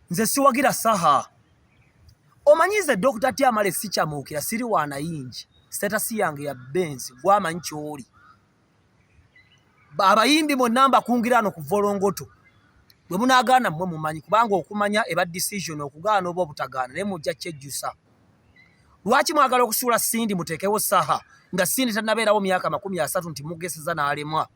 Nze siwagira Saha. Omanyi nze Dr. Tiamale sikyamuukira, siri wanayingi. Status yange ya Benz, gwamanyi kyoli. Abayimbi mwonna mbakungira ano ku Volongoto. Bwe munaagaana mmwe mumanyi, kubanga okumanya eba decision, okugaana oba obutagaana, naye mujja kyejjusa. Lwaki mwagala okusuula Cindy muteekewo Saha nga Cindy tannabeerawo myaka 30 nti mugeseza n'alemwa?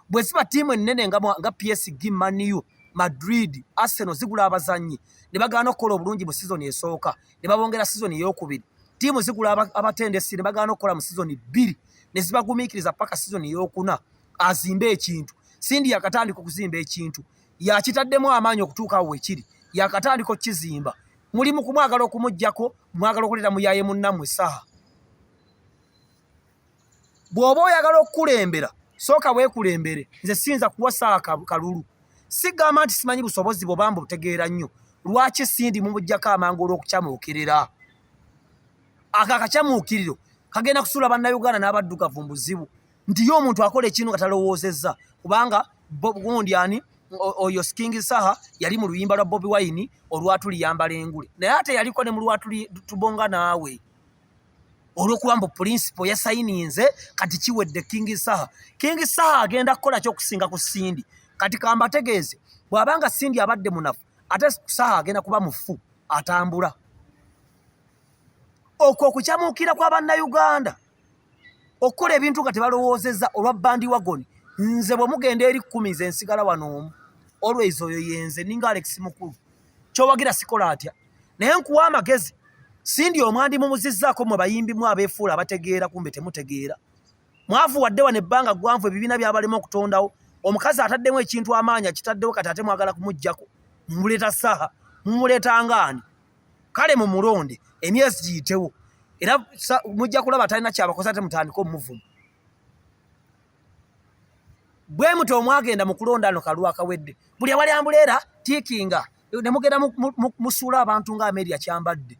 Bwe ziba ttiimu ennene nga PSG, Man U, Madrid, Arsenal zigula abazannyi ne bagaana okukola obulungi mu sizoni esooka ne babongera sizoni ey'okubiri. Ttiimu zigula abatendesi ne bagaana okukola mu sizoni 2 ne zibagumiikiriza paka sizoni ey'okuna azimbe ekintu. Cindy yakatandika okuzimba ekintu, yakitaddemu amaanyi okutuuka awo wekiri, yakatandika okukizimba. Muli mu kumwagala okumuggyako, mwagala okuleeta muyaaye munnammwe Saha. Bw'oba oyagala okukulembera sooka weekulembere. Nze siyinza kuwa Saha kalulu. Sigamba nti simanyi busobozi bwo bambu butegeera nnyo. Lwaki Cindy mumuggyako amangu olw'okukyamuukirira? Ako akakyamuukiriro kagenda kusuula Bannayuganda n'abaddugavu mu buzibu nti ye omuntu akola ekintu nga talowoozezza, kubanga gundi ani oyo King Saha yali mu luyimba lwa Bobi Wine olwatuliyambala engule, naye ate yaliko ne mu lwatuli tubonga naawe olw'okuba mbu principal yasayininze kati kiwedde. King Saha, King Saha agenda kukola ki okusinga ku Cindy? Kati kambategeeze, bw'abanga Cindy abadde munafu, ate Saha agenda kuba mufu atambula. Okwo okukyamuukira kwa Bannayuganda okukola ebintu nga tebalowoozezza olwa bandi wagon. Nze bwe mugenda eri 10, nze nsigala wano omu always, oyo yenze ninga Alex Mukulu. Kyowagira sikola atya, naye nkuwa amagezi. Cindy omwandi mumuzizzaako mmwe bayimbi mwe abeefuula abategeera, kumbe temutegeera. Mwavuwadde wano ebbanga ggwanvu, ebibiina byabalema okutondawo. Omukazi ataddemu ekintu amaanyi akitaddewo, kati ate mwagala kumuggyako, mumuleeta Saha, mumuleeta ngaani? Kale mumulonde emyezi giyitewo, era mujja kulaba talina kyabakoze, ate mutandike omuvuma. Bwe mutyo omwagenda mu kulonda ano kalulu akawedde, buli awali ambuleera tiikinga ne mugenda musuula abantu nga Amelia Kyambadde,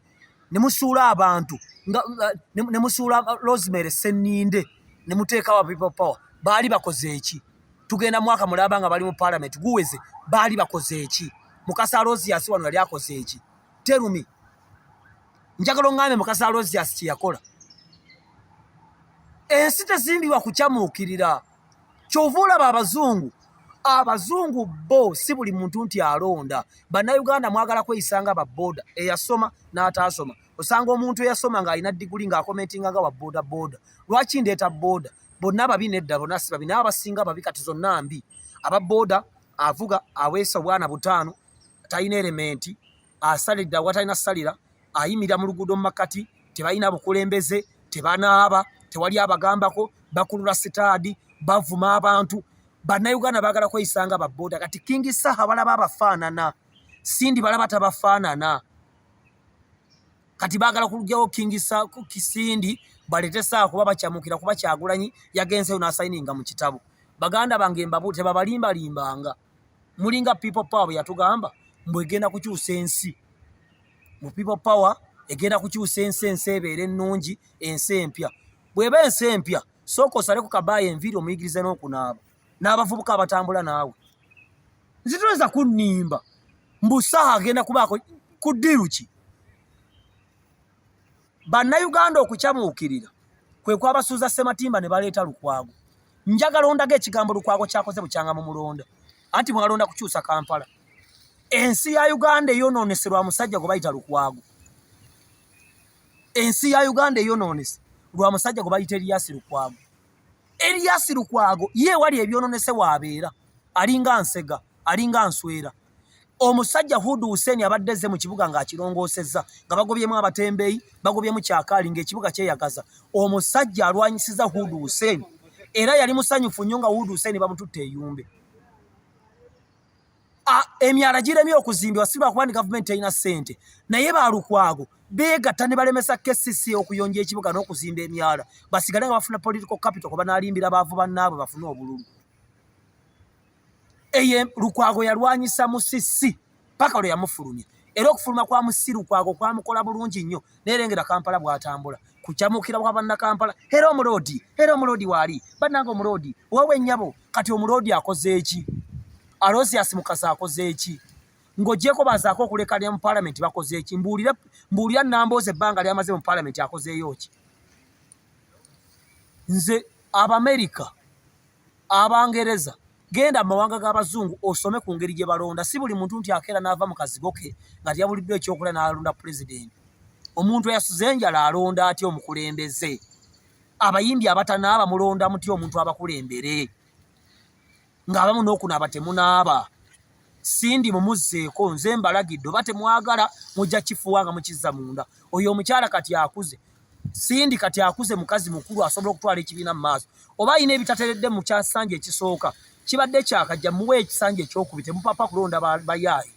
ne musuula abantu ne musuula Rosemary Sseninde, ne muteekawo People Power. Baali bakoze eki? Tugenda mwaka mulaba nga bali mu parliament guweze, baali bakoze eki? Mukasa Aloysius wano yali akoze eki? Terumi, njagala oŋŋambe Mukasa Aloysius kye yakola. Ensi tezimbibwa kukyamuukirira. Kyova olaba abazungu bo si buli muntu nti alonda. Bannayuganda mwagala kweyisa nga baboda, eyasoma n'ataasoma. Osanga omuntu eyasoma ng'alina diguli ng'akomentinga nga wa boda boda. Lwaki ndeeta boda? Bonna babi? Nedda, bonna si babi, naye abasinga babi. Kati zonna mbi. Aba boda avuga aweesa obwana 5, talina elementi, asalidde awatalina salira, ayimirira mu luguudo mu makkati, tebalina bukulembeze, tebanaaba, tewali abagambako, bakulula sitaadi, bavuma abantu. Bannayuganda baagala kweyisa nga baboda. Kati King Saha balaba abafaanana, Cindy balaba tabafaanana, kati baagala kulugyawo King Saha, Cindy baleete Saha, kuba bakyamukira kuba Kyagulanyi yagenzeyo n'asayininga mu kitabo. Baganda bange, mbabu tebabalimba-limbanga. Mulinga People Power bwe yatugamba mbu egenda kukyusa ensi. Mu People Power egenda kukyusa ensi, ensi ebeera ennungi, ensi empya. Bw'eba ensi empya, sooka osale ku kabaaya enviiri, omuyigirize n'okunaaba n'abavubuka abatambula naawe. Nzituleza kunnimba mbu Saha agenda kubaako ku ddiiru ki? Bannayuganda okukyamuukirira kwe kwabasuuza Ssematimba ne baleeta Lukwago. Njagala ondaga ekigambo Lukwago kyakoze bukyanga mu mulonda, anti mwalonda kukyusa Kampala. Ensi ya Uganda eyonoonese lwa musajja gwe bayita Lukwago. Ensi ya Uganda eyonoonese lwa musajja gwe bayita Erias Lukwago. Erias Lukwago ye wali ebyonoonese waabeera alinga nsega, alinga nswera. Omusajja Hudu Hussein abadde ezze mu kibuga ng'akirongoosezza, nga bagobyemu abatembeeyi, bagobyemu kyakaali, ng'ekibuga kyeyagaza. Omusajja alwanyisiza Hudu Hussein, era yali musanyufu nnyo nga Hudu Hussein bamututte eyumbe. Emyala giremye okuzimbibwa si lwakuba nti gavumenti terina ssente, naye ba Lukwago beegatta ne balemesa KCC okuyonja ekibuga n'okuzimba emyala, basigale nga bafuna political capital kuba banalimbira baavu bannaabwe bafune obululu. Eye Lukwago yalwanyisa Musisi paka lwe yamufulumya, era okufuluma kwa Musisi Lukwago kwamukola bulungi nnyo. Nerengera Kampala bw'atambula kukyamukira kwa Bannakampala, era omuloodi, era omuloodi waali bannange, omuloodi wowe nnyabo. Kati omuloodi akoze eki? Aloysius Mukasa akoze eki? Ng'ogyeko bazaako okulekanira mu palamenti, bakoze eki? Mbuulira, mbuulira Nambooze ebbanga lyamaze mu palamenti akozeeyo ki? Nze Abamerika, Abangereza, genda mu mawanga g'abazungu osome ku ngeri gye balonda. Si buli muntu nti akeera n'ava mu kazigo ke nga teyabuliddwa ekyokulya n'alonda pulezidenti. Omuntu eyasuze enjala alonda atya omukulembeze? Abayimbi abatanaaba mulonda mutya omuntu abakulembere ng'abamu n'okunaaba temunaaba? Sindi mumuzzeeko, nze mbalagidde, oba temwagala mujja kifuwa nga mukizza munda. Oyo omukyala kati akuze, Sindi kati akuze, mukazi mukulu, asobola okutwala ekibiina mu maaso. Oba alina ebitateredde mu kyasanja ekisooka kibadde kyakajja, muwe ekisanja ekyokubi. Temupapa kulonda bayaayi.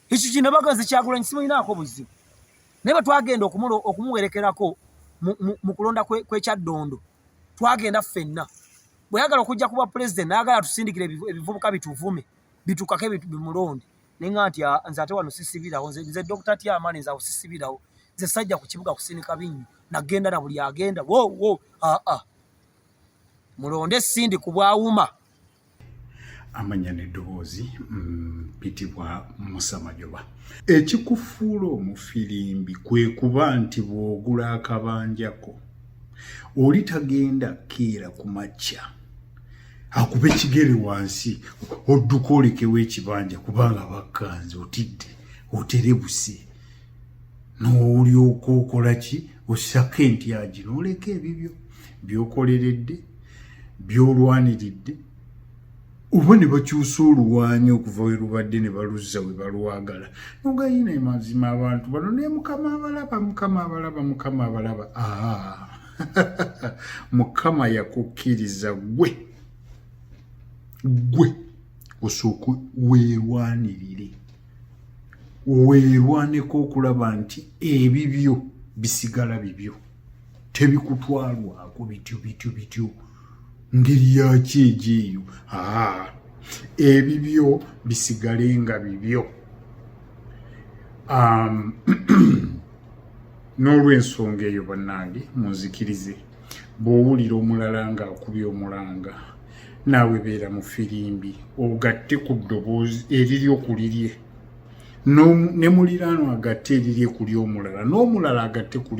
Ekyo kino baganze Kyagulanyi simulinaako buzibu, naye bwe twagenda okumuwerekerako mu kulonda kw'ekyaddondo, twagenda ffenna. Bwe yagala okujja kuba pulezidenti, nayagala tusindikire ebivubuka bituvume, bitukake bimulonde. Naye nga nti, ah, nze ate wano sisibirawo. Nze Dr. Tyamani, nze awo sisibirawo. Nze sajja ku kibuga kusinika binnyo, nagenda na buli agenda wo wo. Aa, ah, mulonde Sindi ku bwawuma. Amanya n'eddoboozi, mpitibwa Musa Majoba. Ekikufuula omufirimbi kwe kuba nti bw'ogula akabanjako, oli tagenda keera ku makya akube kigere wansi odduka olekewo ekibanja kubanga bakkanze, otidde, oterebuse, n'olyoka okola ki? Ossako entyagi n'oleka ebibyo by'okoleredde, by'olwaniridde, oba ne bakyusa oluwaanyi okuva we lubadde ne baluzza we balwagala, nogayina mazima abantu bano naye Mukama abalaba, Mukama abalaba, Mukama abalaba. Aa, Mukama yakukkiriza gwe gwe osooke weerwanirire, weerwaneko okulaba nti ebibyo bisigala bibyo, tebikutwalwako bityo bityo bityo. Ngeri yaki egyo eyo? Aa, ebibyo bisigale nga bibyo. N'olw'ensonga eyo, bannange, munzikirize, bw'owulira omulala ng'akubye omulanga, naawe beera mu firimbi, ogatte ku ddoboozi eriryo ku lirye, ne muliraano agatte erirye ku ly'omulala, n'omulala agatte ku.